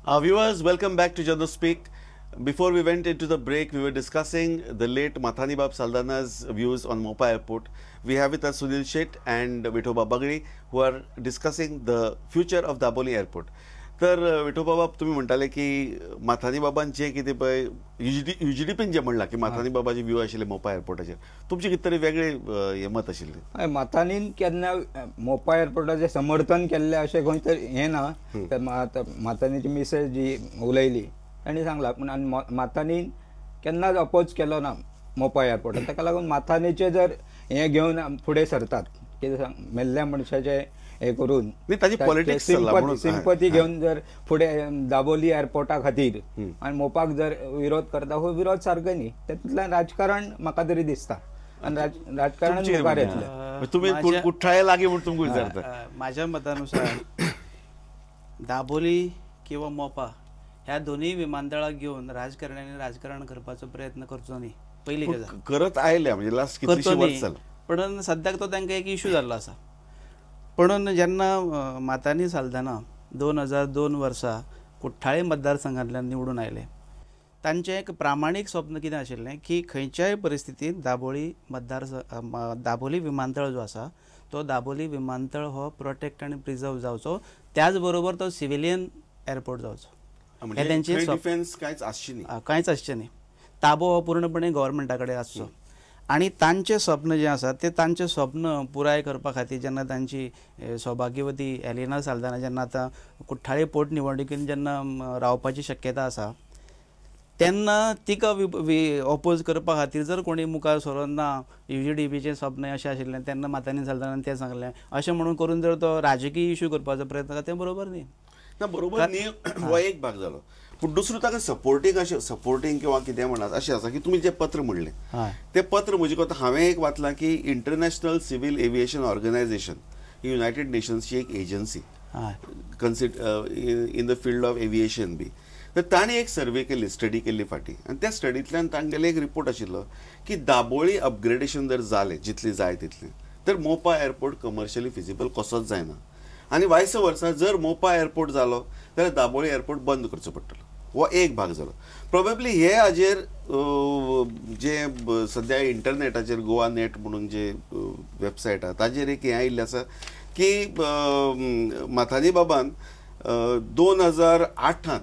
Viewers, welcome back to Jano Speak. Before we went into the break, we were discussing the late Mathani Bab Saldanha's views on Mopa Airport. We have with us Sunil Shet and Vithoba Bagli, who are discussing the future of Dabolim Airport. तर विठोबा बाब, तुम्ही म्हणटाले की माथानी बाबान जे कितें पळय युजीडीपीन जें म्हणलां की माथानी बाबाचे व्यू आशिल्ले मोपा एअरपोर्टाचेर, तुमचें कितें तरी वेगळें हें मत आशिल्लें. हय, माथानीन केन्ना मोपा एअरपोर्टाचें समर्थन केल्लें अशें खंय तरी हें ना. तर माथानीची मिसेस जी उलयली तांणी सांगलां, पूण आनी माथानीन केन्नाच अपोज केलो ना मोपा एअरपोर्टाक. ताका लागून माथानीचें जर हें घेवन फुडें सरतात कितें सांग, मेल्ल्या मनशाचें हें करून सिंपती घेवन जर फुडें दाबोली एअरपोर्टा खातीर आनी मोपाक जर विरोध करता, हो विरोध सारको न्ही. तातूंतल्यान राजकारण म्हाका तरी दिसता आनी राजकारण मुखार येतलें. तुमी कुठ्ठाळे लागीं म्हूण तुमकां विचारता. माझ्या मतानुसार दाबोली किंवा मोपा ह्या दोन्ही विमानतळाक घेवन राजकारण्यांनी राजकारण करपाचो प्रयत्न करचो न्ही. पयली गजाल करत आयल्या म्हणजे लास्ट कितलीशीं वर्सां जालीं, पण सद्याक तो तांकां एक इशू जाल्लो आसा. पण जेन्ना माथानी साल्दाना 2002 वर्सा कुठ्ठाळे मतदारसंघांतल्यान निवडून आयले, तांचें एक प्रामाणीक स्वप्न कितें आशिल्लें की खंयच्याय परिस्थितींत दाबोली विमानतळ जो आसा तो दाबोली विमानतळ हो प्रोटेक्ट आनी प्रिजर्व जावचो, त्याच बरोबर तो सिविलियन एअरपोर्ट जावचो. हे तेंचें डिफेन्स कांयच आसचें न्ही, कांयच आसचें न्ही. ताबो हो पूर्णपणे गव्हर्मेंटा कडेन आसचो. आनी तांचें स्वप्न जें आसा तें तांचें स्वप्न पुराय करपा खातीर जेन्ना तांची सौभाग्यवती एलिना साल्दाना जेन्ना आतां कुठ्ठाळे पोटनिवडणुकीन जेन्ना रावपाची शक्यता आसा तेन्ना तिका ओपोज करपा खातीर जर कोणी मुखार सरोन ना युजीडीपीचें स्वप्न अशें आशिल्लें तेन्ना माथानी साल्दानान तें सांगलें अशें म्हणून करून जर तो राजकीय इशू करपाचो प्रयत्न करता तें बरोबर न्ही. ना बरोबर न्ही हो एक भाग जालो. पूण दुसरो ताका सपोर्टींग अशें सपोर्टींग किंवा कितें म्हणात अशें आसा की तुमी जें पत्र म्हणलें तें पत्र म्हजे कोता हांवें एक वाचलां की इंटरनॅशनल सिव्हील एविएशन ऑर्गनायझेशन ही युनायटेड नेशन्सची एक agency in the field of aviation बी, तर तांणी एक सर्वे केल्ली, स्टडी केल्ली फाटीं, आनी त्या स्टडींतल्यान तांगेले एक रिपोर्ट आशिल्लो की दाबोळी अपग्रेडेशन जर जालें जितलें जाय तितलें तर मोपा एअरपोर्ट कमर्शियली फिजिबल कसोच जायना, आनी वायस वर्सा जर मोपा एअरपोर्ट जालो जाल्यार दाबोळी एअरपोर्ट बंद करचो पडटलो. हो एक भाग जालो. प्रोबेबली हे हाजेर जे सद्या इंटरनेटाचेर गोवा नेट म्हणून जे वेबसायट आहा ताजेर एक हें आयिल्लें आसा की माथानी बाबान 2008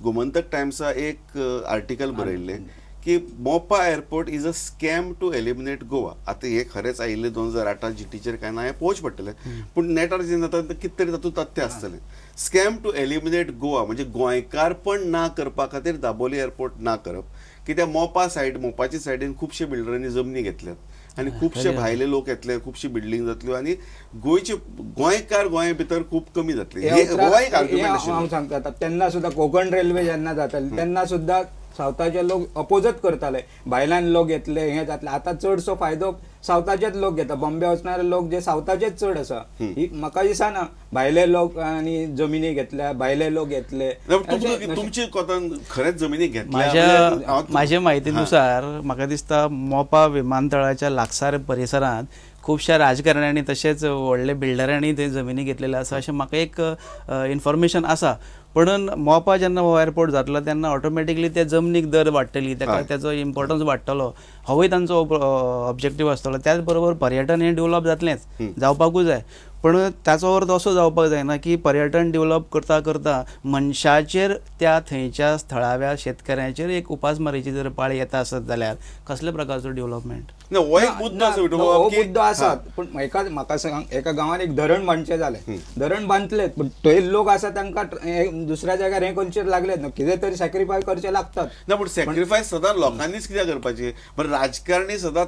गोमंतक टायम्सा एक आर्टिकल बरयल्लें की Mopa airport is a scam to eliminate Goa. आतां हें खरेंच आयिल्लें 2008 जीटीचेर काय ना हें पळोवचें पडटलें, पूण नेटार जेन्ना जाता कितें तरी तातूंत तथ्य आसतलें. स्कॅम टू एलिमिनेट गोवा म्हणजे गोंयकारपण ना करपा खातीर दाबोली एअरपोर्ट ना करप, कित्याक मोपा सायड मोपाच्या सायडीन खुबशे बिल्डरांनी जमनी घेतल्यात आनी खुबशे भायले लोक येतले, खुबशी बिल्डींग जातल्यो आनी गोंयचे गोंयकार गोंय भितर खूब कमी जातले. हो एक आर्ग्युमेंट हांव सांगता. तेन्ना सुद्दां कोंकण रेल्वे जेन्ना जाताली तेन्ना सुद्दां सावथाचे लोक अपोजच करताले, भायल्यान लोक येतले हें जातलें. आतां चडसो फायदो सावथाचेच लोक घेता, बॉम्बे वचणारे लोक जे सावथाचेच चड आसा. ही म्हाका दिसना भायले लोक आनी जमिनी घेतल्या भायले लोक घेतले. तुमचे कोतान खरेंच जमिनी घेतल्या? माझ्या माहितीनुसार म्हाका दिसता मोपा विमानतळाच्या लागसार परिसरांत खुबश्या राजकारण्यांनी तशेंच व्हडले बिल्डरांनी ते जमिनी घेतलेले आसा अशें म्हाका एक इन्फॉर्मेशन आसा. पण मोपा जेन्ना हो एअरपोर्ट जातलो तेन्ना ऑटोमॅटिकली त्या जमनीक दर वाडटली, ताका तेचो इम्पॉर्टन्स वाडटलो, होवूय तांचो ऑब्जेक्टीव आसतलो. त्याच बरोबर पर्यटन हें डेवलप जातलेंच, जावपाकूय जाय. पण ताचो अर्थ असो जावपाक जायना की पर्यटन डेवलप करता करता मनशाचेर त्या थंयच्या थळाव्या शेतकऱ्यांचेर एक उपासमारीची जर पाळी येता आसत जाल्यार कसल्या प्रकारचो डेवलपमेंट? हो मुद्दो आसा. पूण एका म्हाका सांग, एका गांवान एक धरण बांदचें जालें, धरण बांदलें पूण थंय लोक आसा तांकां दुसऱ्या जाग्यार हें करचें लागलें न्हू, कितें तरी सॅक्रिफायस करचें लागतात ना. पूण सॅक्रिफायस सदां लोकांनीच कित्याक करपाचें? बरें राजकारणी सदां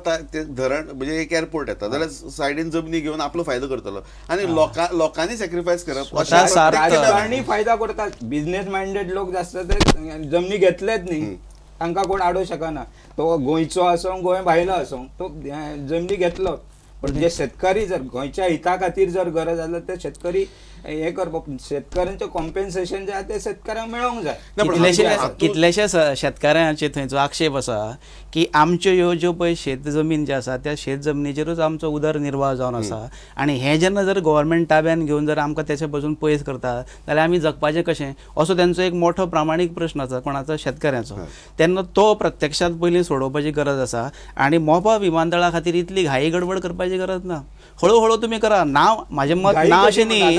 धरण म्हणजे एक एअरपोर्ट येता जाल्यार सायडीन जमनी घेवन आपलो फायदो करतलो आनी लोकांनी सॅक्रिफायस करप. राजकारणी फायदा करतात, बिझनेस मायंडेड लोक जास्त ते जमनी घेतलेच न्ही, तांकां कोण आडोवंक शकना. तो गोंयचो आसूं गोंय भायलो आसूं तो जमनी घेतलो, पण जे शेतकरी जर गोंयच्या हिता खातीर जर गरज आसल्यार ते शेतकरी हे करपाक शेतकारांचें कॉम्पेन्सेशन जे आसा तें शेतकारांक मेळोंक जाय. कितलेशे शेतकारांचे थंयचो आक्षेप आसा की आमच्यो ह्यो ज्यो पळय शेत जमीन जी आसा त्या शेत जमनीचेरूच आमचो उदरनिर्वाह जावन आसा आनी हें जेन्ना जर गव्हर्मेंट ताब्यान घेवन जर आमकां तेचे पासून पयस करता जाल्यार आमी जगपाचें कशें असो तेंचो एक मोठो प्रामाणीक प्रश्न आसा कोणाचो शेतकऱ्यांचो. तेन्ना तो प्रत्यक्षात पयलीं सोडोवपाची गरज आसा आनी मोपा विमानतळा खातीर इतली घाई गडबड करपाची गरज ना. हळूहळू तुमी करा. नाव म्हाजें मत ना अशें न्ही,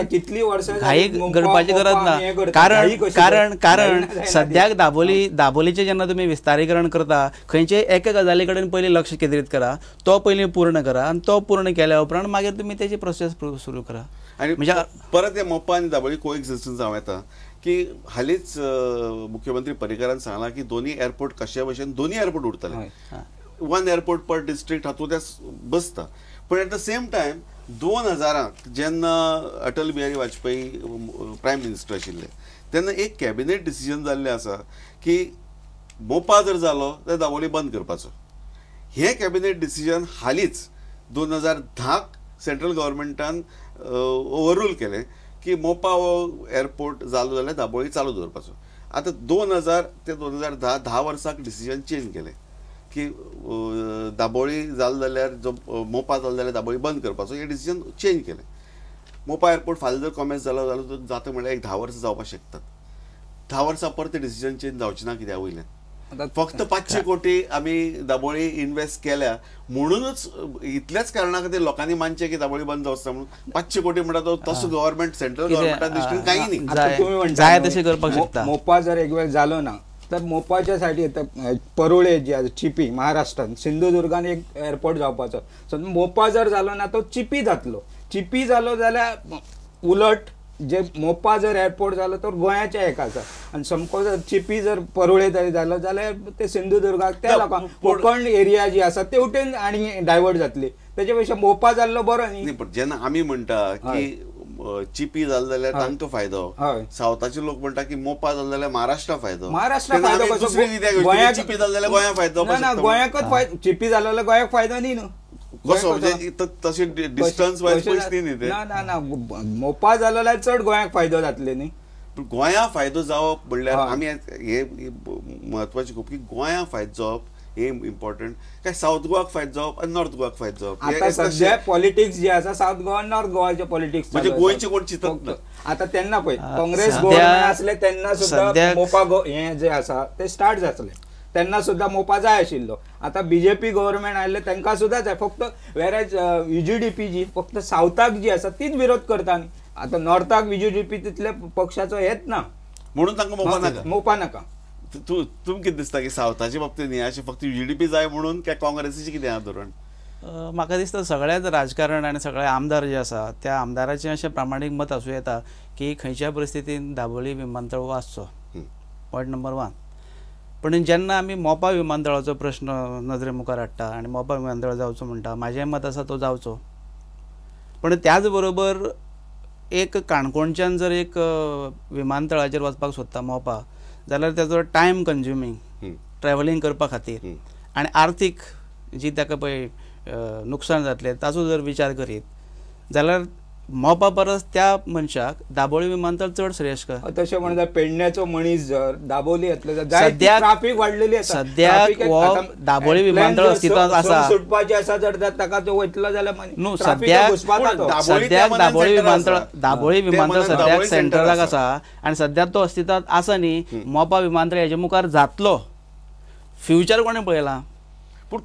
घाई करपाची गरज ना. कारण कारण कारण सद्याक दाबोलीचें जेन्ना तुमी विस्तारीकरण करता खंयचे एका गजाली कडेन पयलीं लक्ष केंद्रीत करा, तो पयलीं पूर्ण करा आनी तो पूर्ण केल्या उपरांत मागीर तुमी तेजी प्रोसेस सुरू करा. आनी म्हणजे परत हे मोपा आनी दाबोळी को एक्झिस्टन्स जावं येता की हालींच मुख्यमंत्री पर्रीकारान सांगलां की दोनी एअरपोर्ट कशे भशेन दोनी एअरपोर्ट उरतले, वन एअरपोर्ट पर डिस्ट्रिक्ट हातूंत ते बसता. पूण एट the same time 2000 जेन्ना अटल बिहारी वाजपेयी प्रायम मिनिस्टर आशिल्ले तेन्ना एक कॅबिनेट डिसिजन जाल्लें आसा की मोपा जर जालो जाल्यार दाबोळी बंद करपाचो. हें कॅबिनेट डिसिजन हालींच 2010 सेंट्रल गव्हर्मेंटान ओवररूल केलें की मोपा हो एअरपोर्ट जालो जाल्यार दाबोळी चालू दवरपाचो. आतां 2000 ते 2010 10 वर्साक डिसिजन चेंज केलें की दाबोळी जालो जाल्यार जो मोपा जालो जाल्यार दाबोळी बंद करपाचो, हें डिसिजन चेंज केलें. मोपा एअरपोर्ट फाल्यां जर कॉमेर्स जालो जाल्यार जाता म्हणल्यार एक 10 वर्सां जावपाक शकतात. 10 वर्सां परत डिसिजन चेंज जावचें ना कित्या वयल्यान. फक्त 500 कोटी आमी दाबोळी इन्वेस्ट केल्या म्हणूनच इतल्याच कारणा खातीर लोकांनी मानचें की दाबोळी बंद जावचो म्हणून 500 कोटी म्हणटा तो तसो गव्हर्मेंट सेंट्रल गव्हर्मेंटा दृश्टीन कांय न्ही. जाय तशें करपाक शकता. मोपा जर एक वेळ जालो ना तर मोपाच्या साठी परुळे जी आसा चिपी महाराष्ट्रान सिंधुदुर्गान एक एअरपोर्ट जावपाचो, सो मोपा जर जालो ना तो चिपी जातलो. चिपी जालो जाल्यार उलट जे मोपा जर एअरपोर्ट जालो तर गोंयाच्या एक आसा आनी समको जर चिपी जर परुळे तरी जालो जाल्यार ते सिंधुदुर्गाक त्या लोकांक कोंकण एरिया जी आसा ते वटेन आनी डायवर्ट जातली. तेजे पेक्षा मोपा जाल्लो बरो न्ही. पण जेन्ना आमी म्हणटा की चिपी जालो जाल्यार तांकां फायदो, सावथाचे लोक म्हणटा की मोपा जालो जाल्यार महाराष्ट्रा फायदो, महाराष्ट्रा फायदो कसो? चिपी जालो जाल्यार गोंया फायदो ना, गोंयाकच फायदो. चिपी जालो जाल्यार गोंयाक फायदो न्ही न्हू. कसो म्हणजे तशें डिस्टन्स वायज पयस न्ही ते. ना ना ना, मोपा जालो जाल्यार चड गोंयाक फायदो जातले न्ही. गोंया फायदो जावप म्हणल्यार आमी हे म्हत्वाचें खूब की गोंया फायदो जावप हे इम्पॉर्टंट काय सावथ गोवाक फायदो जावप आनी नॉर्थ गोवाक फायदो जावप. आतां सद्या पॉलिटिक्स जे आसा सावथ गोवा नॉर्थ गोवाचे पॉलिटिक्स म्हणजे गोंयचे कोण चिंतत ना. आतां तेन्ना पळय काँग्रेस गव्हर्मेंट आसले तेन्ना सुद्दां मोपा हें जें आसा तें स्टार्ट जातलें, तेन्ना सुद्दां मोपा जाय आशिल्लो. आतां बीजेपी गव्हर्मेंट आयिल्लें तांकां सुद्दां जाय. फक्त वेरेज यूजीडीपी जी फक्त सावथाक जी आसा तीच विरोध करता न्ही. आतां नॉर्थाक यूजीडीपी तितले पक्षाचो हेच ना म्हणून तांकां मोपा नाका. मोपा नाका. तूं तुमकां कितें दिसता की सावथाच्या बाबतींत हें अशें फक्त यूजीडीपी जाय म्हणून काय काँग्रेसीचें कितें आहा धोरण? म्हाका दिसता सगळ्याच राजकारण आनी सगळे आमदार जे आसा त्या आमदाराचें अशें प्रामाणीक मत आसूं येता की खंयच्याय परिस्थितीन दाबोळी विमानतळ हो आसचो, पॉयंट नंबर 1. पण जेन्ना आमी मोपा विमानतळाचो प्रश्न नजरे मुखार हाडटा आनी मोपा विमानतळ जावचो म्हणटा, म्हाजें मत आसा तो जावचो. पण त्याच बरोबर एक काणकोणच्यान जर एक विमानतळाचेर वचपाक सोदता मोपा जाल्यार तेजो टायम कंज्युमींग ट्रॅव्हलिंग करपा खातीर आनी आर्थीक जी ताका पळय नुकसान जातलें ताचो जर विचार करीत जाल्यार मोपा परस त्या मनशाक दाबोळी विमानतळ चड श्रेयस्कर. तशें म्हणल्यार पेडण्याचो मनीस जर दाबोली येतलो जाल्यार ट्राफीक वाडलेली आसा सद्याक हो दाबोळी विमानतळ अस्तित्वांत आसा सुटपाचे आसा जर ताका तो वयतलो जाल्यार न्हू. सद्याक सद्याक दाबोळी विमानतळ, दाबोळी विमानतळ सद्याक सेंट्रलाक आसा आनी सद्याक तो अस्तित्वांत आसा न्ही. मोपा विमानतळ हेजे मुखार जातलो, फ्युचर कोणें पळयलां?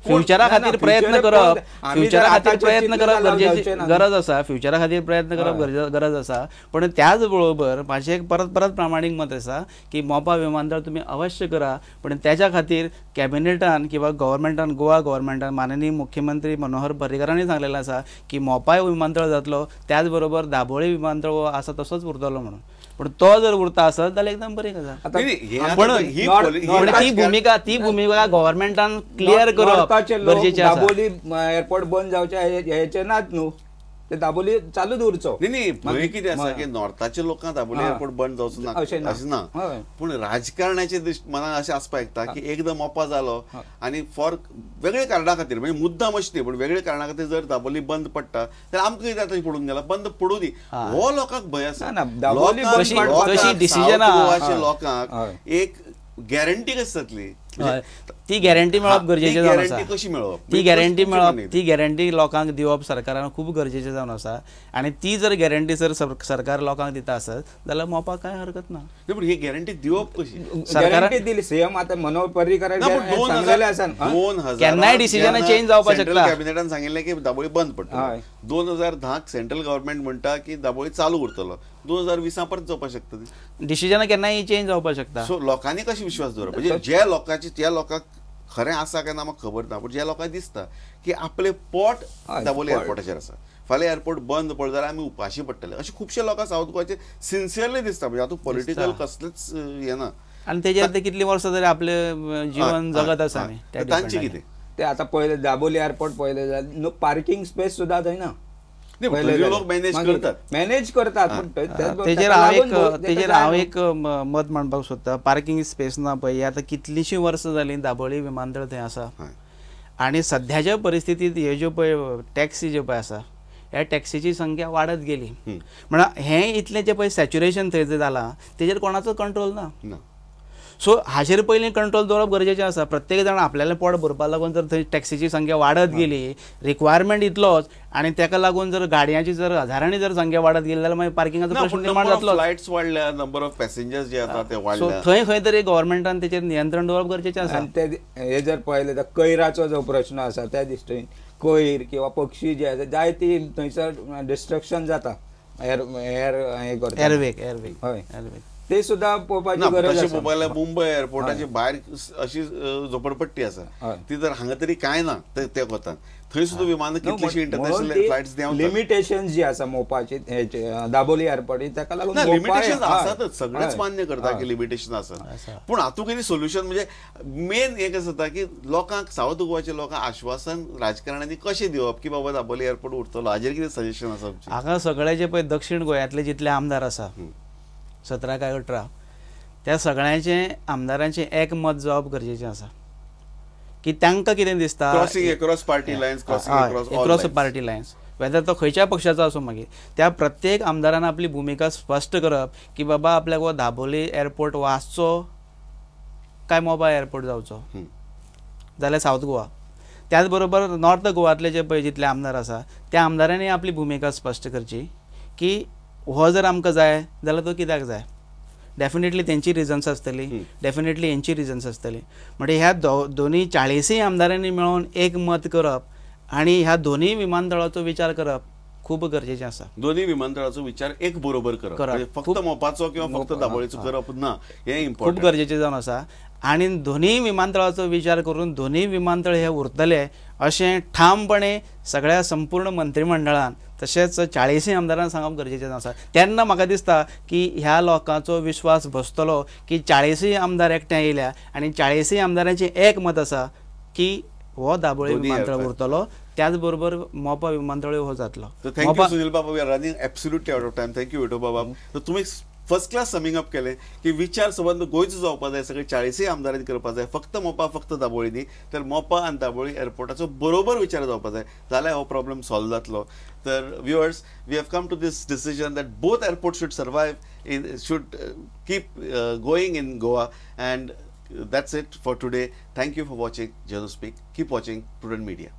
फ्युचरा खातीर प्रयत्न करप, फ्युचरा खातीर प्रयत्न करप गरजेची गरज आसा, फ्युचरा खातीर प्रयत्न करप गरज आसा. पण त्याच बरोबर म्हाजें एक परत परत प्रामाणीक मत आसा की मोपा विमानतळ तुमी अवश्य करा, पण त्याच्या खातीर कॅबिनेटान किंवा गव्हर्मेंटान, गोवा गव्हर्मेंटान माननीय मुख्यमंत्री मनोहर पर्रीकरांनी सांगलेलें आसा की मोपाय विमानतळ जातलो, त्याच बरोबर दाबोळी विमानतळ हो आसा तसोच उरतलो म्हणून. पण तो जर उरता आसत जाल्यार एकदम बरी गजाल. पण ती भुमिका, ती भुमिका गव्हर्मेंटान क्लियर करप गरजेचें आसा. दाबोली एअरपोर्ट बंद जावचे हेचे नात न्हू. ते दाबोली चालू दवरचो. न्ही भंय कितें आसा की नॉर्थाच्या लोकांक दाबोली एअरपोर्ट बंद जावचो ना अशें ना, पूण राजकारणाचे मनान अशें आसपाक शकता की एकदां मोपा जालो आनी फॉर वेगळे कारणा खातीर, म्हणजे मुद्दाम अशें न्ही पूण वेगळे कारणा खातीर जर दाबोली बंद पडटा जाल्यार आमकां कितें आतां पडून गेला बंद पडूं दी, हो लोकांक भंय आसा. लोकांक एक गॅरंटी कशी जातली, ती गॅरंटी मेळप गरजेचें जावन आसा. कशी मेळप ती गॅरंटी मेळप, ती गॅरंटी लोकांक दिवप सरकारान खूब गरजेचें जावन आसा आनी ती जर गॅरंटी जर सरकार लोकांक दिता आसत जाल्यार मोपा कांय हरकत ना. पूण ही गॅरंटी दिवप कशी? सरकारान दिली सीएम आतां मनोहर पर्रीकर सांगलेलें आसा, केन्नाय डिसिजन चेंज जावपाक शकता. कॅबिनेटान सांगिल्लें की दाबोळी बंद पडटा, 2010 सेंट्रल गव्हर्नमेंट म्हणटा की दाबोळी चालू उरतलो, 2020 परत जावपाक शकता. डिसिजन केन्नाय चेंज जावपाक शकता. सो लोकांनी कशें विश्वास दवरप? म्हणजे जे लोकांचे त्या लोकांक खरें आसा काय ना म्हाका खबर ना, पूण ज्या लोकांक दिसता की आपले पोट दाबोली एअरपोर्टाचेर आसा, फाल्यां एअरपोर्ट बंद पडलो जाल्यार आमी उपाशी पडटले, अशें खुबशे लोकांक सावथ गोवाचे सिन्सियरली दिसता. म्हणजे हातूंत पॉलिटिकल कसलेच हें ना आनी तेजेर ते कितलीं वर्सां तरी आपलें जीवन जगत आसा आमी, तांचें कितें ते आतां पळयलें दाबोली एअरपोर्ट पळयलें जाल्यार पार्किंग स्पेस सुद्दां थंय ना, लोक मॅनेज करतात, मॅनेज करतात. तेजेर हांव एक मत मांडपाक सोदता. पार्किंग स्पेस ना पळय, आतां कितलींशीं वर्सां जालीं दाबोळी विमानतळ थंय आसा आनी सद्याच्या परिस्थितींत ह्यो ज्यो पळय टॅक्सी ज्यो पळय आसा ह्या टॅक्सीची संख्या वाडत गेली, म्हणल्यार हें इतलें जें पळय सॅच्युरेशन थंय जें जालां तेजेर कोणाचो कंट्रोल ना. सो हाजेर पयलीं कंट्रोल दवरप गरजेचें आसा. प्रत्येक जाण आपल्यालें पोट भरपाक लागून जर थंय टॅक्सीची संख्या वाडत गेली, रिक्वायरमेंट इतलोच आनी तेका लागून जर गाडयांची जर हजारांनी जर संख्या वाडत गेली जाल्यार मागीर पार्किंगाचो प्रश्न निर्माण जातलो. फ्लायट्स वाडल्या, नंबर ऑफ पॅसेंजर्स जे आसा ते वाडल्या, सो थंय खंय तरी गव्हर्मेंटान तेचेर नियंत्रण दवरप गरजेचें आसा. आनी ते हे जर पळयलें तर कोयराचो जो प्रश्न आसा त्या दृश्टीन कोयर किंवा पक्षी जे आसा जायती थंयसर डिस्ट्रक्शन जाता एअर हें करता एअरवेक हय ते सुद्धा पळोवपाची गरज आसा. मोबायला मुंबय एअरपोर्टाच्या भायर अशी झोपडपट्टी आसा ती जर हांगा तरी कांय ना ते कोतान थंय सुद्धा विमानां कितलीशीं इंटरनॅशनल फ्लायट्स देंवतात. लिमिटेशन जी आसा मोपाची दाबोली एअरपोर्ट ताका लागून लिमिटेशन आसातच, सगळेच मान्य करता की लिमिटेशन आसा, पूण हातूंत कितें सोल्युशन म्हणजे मेन एक आसता की लोकांक सावथ गोवाच्या लोकांक आश्वासन राजकारण्यांनी कशें दिवप की बाबा दाबोली एअरपोर्ट उरतलो, हाजेर कितें सजेशन आसा? हांगा सगळे जे पळय दक्षिण गोंयांतले जितले आमदार आसा 17 काय 18 त्या सगळ्यांचे आमदारांचें एक मत जावप गरजेचें आसा की तांकां कितें दिसता crossing across party lines, across party lines whether तो खंयच्या पक्षाचो आसूं मागीर त्या प्रत्येक आमदारान आपली भुमिका स्पश्ट करप की बाबा आपल्याक हो दाबोली एअरपोर्ट वाचचो काय मोपा एअरपोर्ट जावचो जाल्यार सावथ गोवा, त्याच बरोबर नॉर्थ गोवांतले जे पळय जितले आमदार आसा त्या आमदारांनी आपली भुमिका स्पश्ट करची की हो जर आमकां जाय जाल्यार तो कित्याक जाय. डेफिनेटली तेंची रिजन्स आसतली, डेफिनेटली हेंची रिजन्स आसतली, म्हणजे ह्या दोनूय 40 आमदारांनी मेळून एक मत करप आनी ह्या दोनूय विमानतळाचो विचार करप खूब गरजेचें आसा. दोनूय विमानतळाचो विचार एक बरोबर करप, फक्त मोपाचो किंवा फक्त दाबोळीचो करप ना, हें खूब गरजेचें जावन आसा. आनी दोनूय विमानतळाचो विचार करून दोनूय विमानतळ हे उरतले अशें ठामपणे सगळ्या संपूर्ण मंत्रिमंडळान तशेंच 40 आमदारांक सांगप गरजेचें आसा. तेन्ना म्हाका दिसता की ह्या लोकांचो विश्वास बसतलो की 40 आमदार एकठांय येयल्या आनी 40 आमदारांचें एक मत आसा की हो दाबोळी विमानतळ उरतलो, त्याच बरोबर मोपा विमानतळ हो जातलो. Thank you Sunil बाबा, we are running absolutely out of time. Thank you Vitho बाबा. तर तुम्ही फर्स्ट क्लास समिंग अप केलें की विचार संबंद गोंयचो जावपा जाय, सगळे 40 आमदारांनी करपा जाय, फक्त मोपा फक्त दाबोळी न्ही तर मोपा आनी दाबोळी एअरपोर्टाचो बरोबर विचार जावपा जाय, जाल्यार हो प्रॉब्लम सॉल्व जातलो. तर viewers, we have come to this decision that both airport should survive in should keep going in Goa, and that's it for today. Thank you for watching Janospeak. Keep watching Prudent Media.